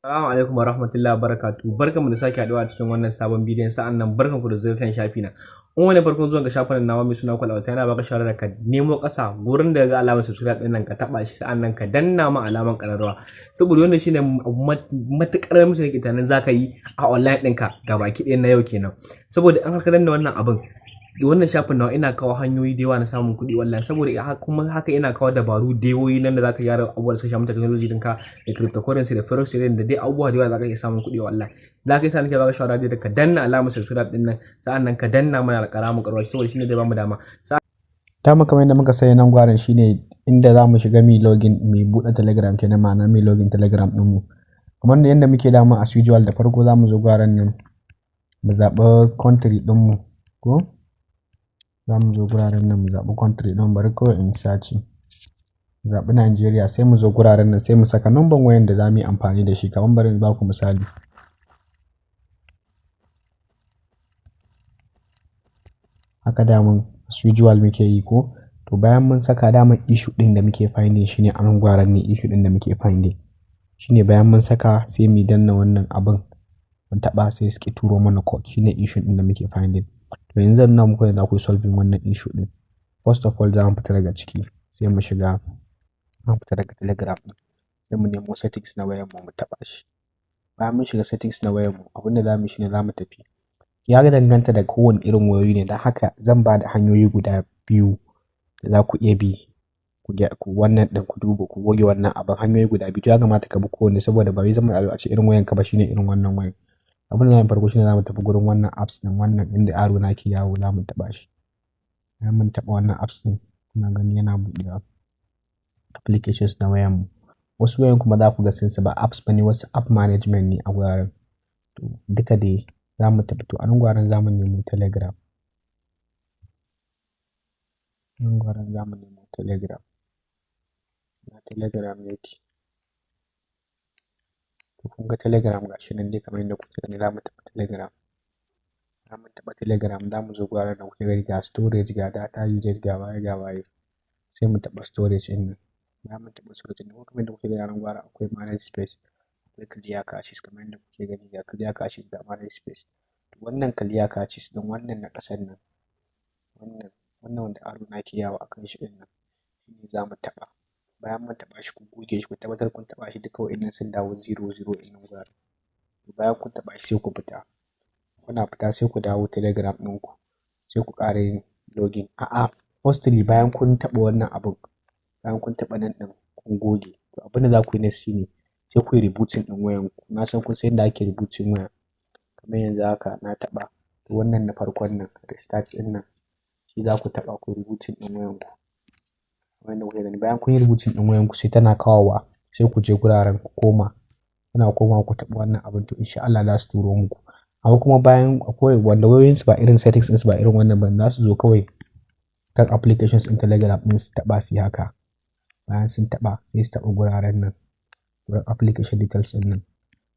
Assalamu alaikum warahmatullahi wabarakatuh. Barkanmu da sake haɗuwa a cikin wannan sabon bidiyon. Sa'an nan barkanku da ziyartar shafi na. In wani farkon zuwan ga shafin nawa mai suna Kwalauta, yana baka shawara da ka nemo ƙasa gurin da ga alamar subscribe ɗin nan, ka taɓa shi, sa'an nan ka danna ma alamar ƙararrawa. Saboda wannan shine matuƙar mutum yake tunanin zaka yi a online ɗinka gabaki ɗaya na yau kenan. Saboda in har ka danna wannan abin, wannan shafin nawa ina kawo hanyoyi da yawa na samun kuɗi wallahi. Saboda kuma haka ina kawo dabaru da yawoyi nan da zaka gyara abubuwan da suka shafi technology ɗinka da cryptocurrency da forex trading da dai abubuwa da yawa zaka iya samun kuɗi wallahi. Zaka yi sa nake baka shawara da ka danna alamar subscribe ɗin nan, sa'an nan ka danna mana alƙaramin ƙararrawa, saboda shine zai bamu dama. Dama kamar yadda muka sani, nan gwarin shine inda za mu shiga mu login, mu buɗe Telegram kenan, ma'ana mu login Telegram ɗinmu. Kamar yadda muke dama as usual, da farko za mu zo gwaran nan mu zaɓi country ɗinmu, ko? Za mu zo guraren nan mu zaɓi country ɗin, bari kawai in search. Zaɓi Nigeria, sai mu zo guraren nan sai mu saka number wayan da za mu yi amfani da shi. Kamar bari in ba ku misali. Haka daman as usual muke yi, ko? To, bayan mun saka, daman issue ɗin da muke finding shine a nan guraren ne. Issue ɗin da muke finding shine bayan mun saka, sai mu danna wannan abin, mun taɓa, sai suke turo mana code. Shine issue ɗin da muke finding. To, yanzu zan nuna muku yadda za ku yi solving wannan issue ɗin. First of all, za mu fita daga ciki, sai mu shiga, mu fita daga Telegram ɗin, sai mu nemo settings na wayar mu, mu taɓa shi. Bayan mun shiga settings na wayar mu, abin da za mu yi shine za mu tafi. Ya danganta da kowane irin wayoyi ne, don haka zan ba da hanyoyi guda biyu da za ku iya bi ku wannan ɗin, ku duba, ku goge wannan abin. Hanyoyi guda biyu. To, ya kamata ka bi kowanne, saboda ba wai zama a ce irin wayanka ba shine irin wannan wayan. Abin da zamu farko shine za mu tafi gurin wannan apps ɗin, wannan inda arrow na ke yawo, za mu taɓa shi. Bayan mun taɓa wannan apps ɗin, kuna gani yana buɗewa applications na wayan mu. Wasu wayan kuma za ku ga sun ba apps bane, wasu app management ne a wuraren. To, duka dai za mu tafi. To, a nan guraren za mu nemo Telegram. Nan guraren za mu nemo Telegram. Ina Telegram yake? To, kun ga Telegram gashi nan dai kamar yadda kuke gani, za mu taɓa Telegram. Za mu taɓa Telegram, za mu zo guraren da kuke gani, ga storage, ga data usage, ga waye, ga waye. Sai mu taɓa storage ɗin nan. Bayan mun taɓa storage ɗin nan, kamar yadda kuke gani, a nan guraren akwai manage space, akwai clear caches. Kamar yadda kuke gani, ga clear caches, ga manage space. To, wannan clear caches ɗin, wannan na ƙasan nan, wannan wanda arrow na ke yawo a kan shi ɗin nan, shine za mu taɓa. Bayan mun taɓa shi, ku goge shi, ku tabbatar kun taɓa shi duka wa'innan sun dawo zero zero ɗin nan guraren. To, bayan kun taɓa shi, sai ku fita. Kuna fita, sai ku dawo Telegram ɗinku, sai ku ƙara yin login. A'a, firstly, bayan kun taɓa wannan abun, bayan kun taɓa nan ɗin kun goge. To, abin da za ku yi next shine sai ku yi rebooting ɗin wayanku. Na san kun san yadda ake rebooting waya. Kamar yanzu haka na taɓa, to wannan na farkon nan, restart ɗin nan, shi za ku taɓa ku yi rebooting ɗin wayanku. Kamar yadda kuke gani, bayan kun yi rebooting ɗin wayanku, sai tana kawowa, sai ku je guraren ku koma. Kuna komawa ku taɓa wannan abun, to insha Allah za su turo muku. Amma kuma bayan akwai wanda wayoyinsu ba irin settings ɗinsu ba irin wannan ba, za su zo kawai kan applications ɗin Telegram ɗin su taɓa, su yi haka. Bayan sun taɓa, sai su taɓa guraren nan, wurin application details ɗin nan.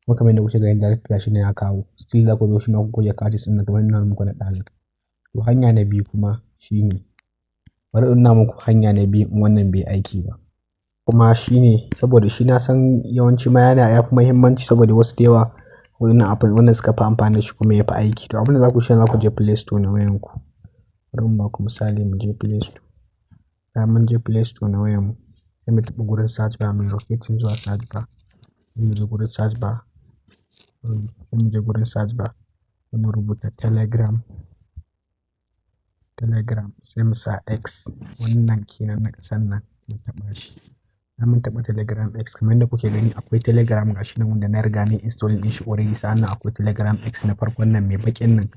Kuma kamar yadda kuke gani, direct gashi nan ya kawo. Still za ku zo shi ma ku goge caches ɗin nan kamar yadda na nuna muku na ɗazu. To, hanya na biyu kuma shine, bari in nuna muku hanya na biyu in wannan bai aiki ba. Kuma shine saboda shi na san yawanci ma yana yafi muhimmanci, saboda wasu da yawa wannan app wannan suka fi amfani da shi kuma yafi aiki. To, abin da za ku shi, za ku je Play Store na wayanku. Bari in ba ku misali, mu je Play Store. Bayan mun je Play Store na wayanmu, sai mu taɓa gurin search bar, mu rotating zuwa search bar. Sai mu je gurin search bar. Sai mu je gurin search bar, sai mu rubuta Telegram. Telegram, sai mu sa X, wannan kenan na ƙasan nan, mu taɓa shi. Bayan mun taɓa Telegram X, kamar yadda kuke gani, akwai Telegram gashi nan wanda na riga na installing ɗin shi already. Sa'annan akwai Telegram X na farkon nan mai baƙin nan.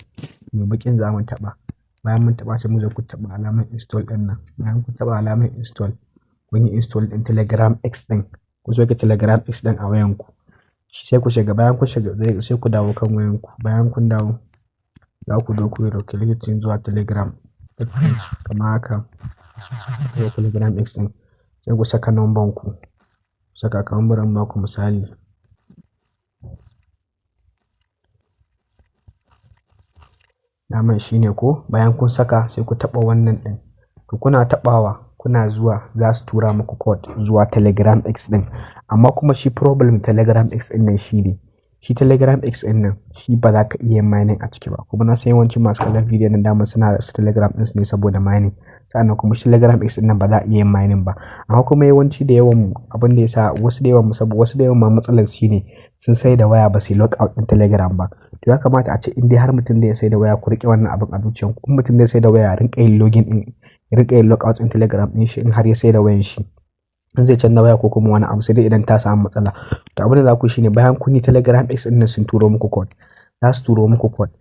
Mai baƙin za mu taɓa. Bayan mun taɓa, sai mu zo ku taɓa alamar install ɗin nan. Bayan kun taɓa alamar install, kun yi install ɗin Telegram X ɗin. Kun sauke Telegram X ɗin a wayanku. Sai ku shiga, bayan kun shiga, sai ku dawo kan wayanku. Bayan kun dawo, za ku zo ku yi rotating zuwa Telegram kamar haka. Sai Telegram X ɗin, sai ku saka number ku. Saka, kamar bari in ba ku misali. Daman shine ko, bayan kun saka, sai ku taɓa wannan ɗin. To, kuna taɓawa, Kuna zuwa za su tura muku code zuwa Telegram X ɗin. Amma kuma shi problem Telegram X ɗin nan shine, shi Telegram X ɗin nan shi ba za ka iya mining a ciki ba. Kuma na san yawancin masu kallon bidiyon nan dama suna da Telegram ɗinsu ne saboda mining. Sa'annan kuma shi Telegram X ɗin nan ba za a iya yin mining ba. Amma kuma yawanci da yawan abin da ya sa wasu da yawan saboda wasu da yawan ma matsalar shi ne sun sai da waya ba su yi log out ɗin Telegram ba. To, ya kamata a ce in dai har mutum zai sai da waya, ku riƙe wannan abin a zuciyanku. In mutum zai sai da waya, rinƙa yin login ɗin, rinƙa yin log out ɗin Telegram ɗin shi in har ya sai da wayan shi. In zai canza waya ko kuma wani abu, sai dai idan ta samu matsala. To, abin da za ku yi shine, bayan kun yi Telegram X ɗin nan sun turo muku code. Za su turo muku code.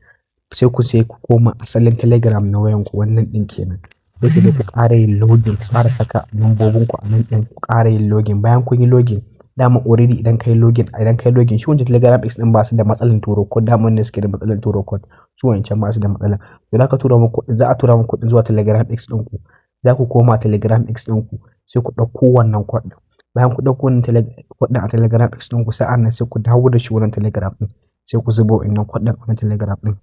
Sai ku koma asalin Telegram na wayanku, wannan ɗin kenan. Sai ku je ku ƙara yin login, ku ƙara saka lambobin ku a nan ɗin, ku ƙara yin login. Bayan kun yi login, dama already idan ka yi login, shi wancan Telegram X ɗin ba su da matsalar turo code. Dama ne suke da matsalar turo code. Su wancan ba su da matsala. To, za a tura muku zuwa Telegram X ɗinku. Za ku koma Telegram X ɗinku, sai ku ɗauko wannan code ɗin. Bayan ku ɗauko wannan code ɗin a Telegram X ɗinku, sa'an nan sai ku dawo da shi wannan Telegram ɗin. Sai ku zuba wannan code ɗin a wannan Telegram ɗin.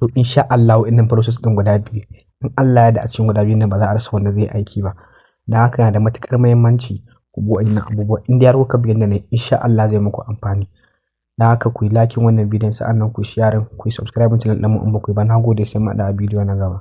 To, insha Allahu wannan process ɗin guda biyu, in Allah ya yarda, a cikin guda biyun nan ba za a rasa wanda zai aiki ba. Don haka yana da matuƙar muhimmanci ku bi wa'innan abubuwa. In dai har kuka bi yanda nayi, insha Allah zai muku amfani. Don haka ku yi liking wannan bidiyon, sa'an nan ku yi sharing, ku yi subscribe channel ɗinmu in ba ku yi ba. Na gode, sai mun haɗu a bidiyo na gaba.